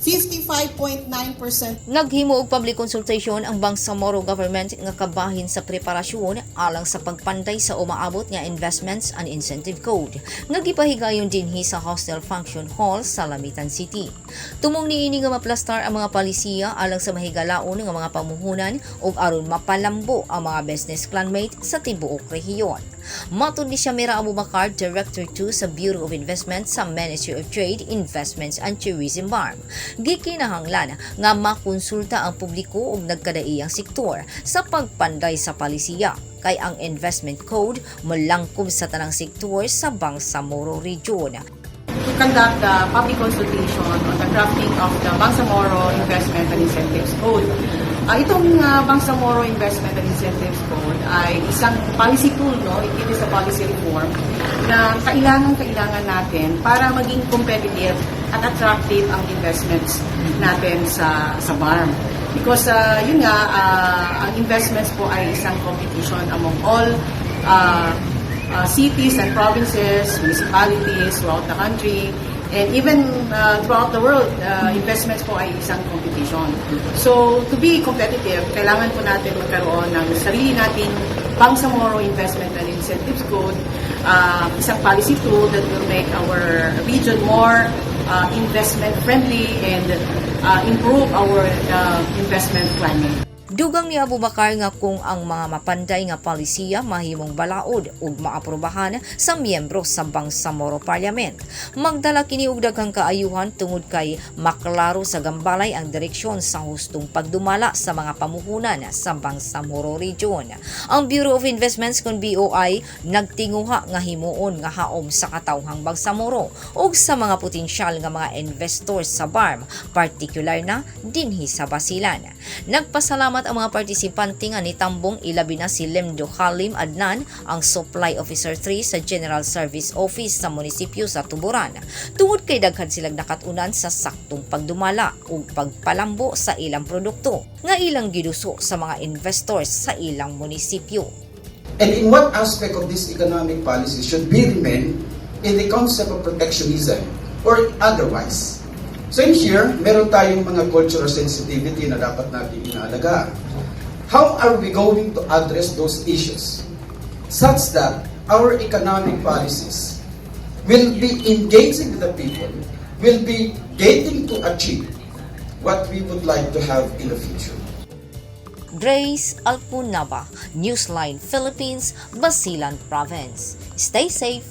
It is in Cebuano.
55.9%. Naghimo og public consultation ang Bangsamoro government nga kabahin sa preparasyon alang sa pagpanday sa umaabot nga Investments and Incentive Code nga gipahigayon dinhi sa Hostel Function Hall sa Lamitan City. Tumong niini nga maplastar ang mga palisiya alang sa mahigalaon nga mga pamuhunan ug aron mapalambo ang mga business climate sa tibuok rehiyon. Matod ni Shamira Abubakar, Director 2 sa Bureau of Investment sa Ministry of Trade, Investments and Tourism BARMM, gikinahanglan nga makonsulta ang publiko ug nagkadaiyang sektor sa pagpanday sa palisiya kay ang investment code molangkob sa tanang sektor sa Bangsamoro Region. To conduct the public consultation on the drafting of the Bangsamoro Investment and Incentives Code. Itong Bangsamoro Investment and Incentives Code ay isang policy tool, no? It is a policy reform na kailangan-kailangan natin para maging competitive at attractive ang investments natin sa BARMM. Because yun nga, ang investments po ay isang competition among all cities and provinces, municipalities throughout the country, and even throughout the world, investments po ay isang competition. So, to be competitive, kailangan po natin magkaroon ng sarili nating Bangsamoro Investment and Incentives Code, isang policy tool that will make our region more investment friendly and improve our investment climate. Dugang ni Abubakar nga kung ang mga mapanday nga palisiya mahimong balaod ug maaprobahan sa miyembro sa Bangsamoro Parliament, magdala kini og daghang kaayuhan tungod kay maklaro sa gambalay ang direksyon sa hustong pagdumala sa mga pamuhunan sa Bangsamoro Region. Ang Bureau of Investments kon BOI nagtinguha nga himuon nga haom sa katawhang Bangsamoro ug sa mga potensyal nga mga investors sa BARMM, partikular na dinhi sa Basilan. Nagpasalamat ang mga partisipante nga nitambong, ilabi na si Lemdo Halim Adnan, ang Supply Officer 3 sa General Service Office sa munisipyo sa Tuburan, tungod kay daghan silang nakatunan sa saktong pagdumala ug pagpalambo sa ilang produkto nga ilang giduso sa mga investors sa ilang munisipyo. And in what aspect of this economic policy should we remain in the concept of protectionism or otherwise? So in here, meron tayong mga cultural sensitivity na dapat natin inaalagaan. How are we going to address those issues such that our economic policies will be engaging with the people, will be getting to achieve what we would like to have in the future? Grace Alpunaba, Newsline Philippines, Basilan Province. Stay safe.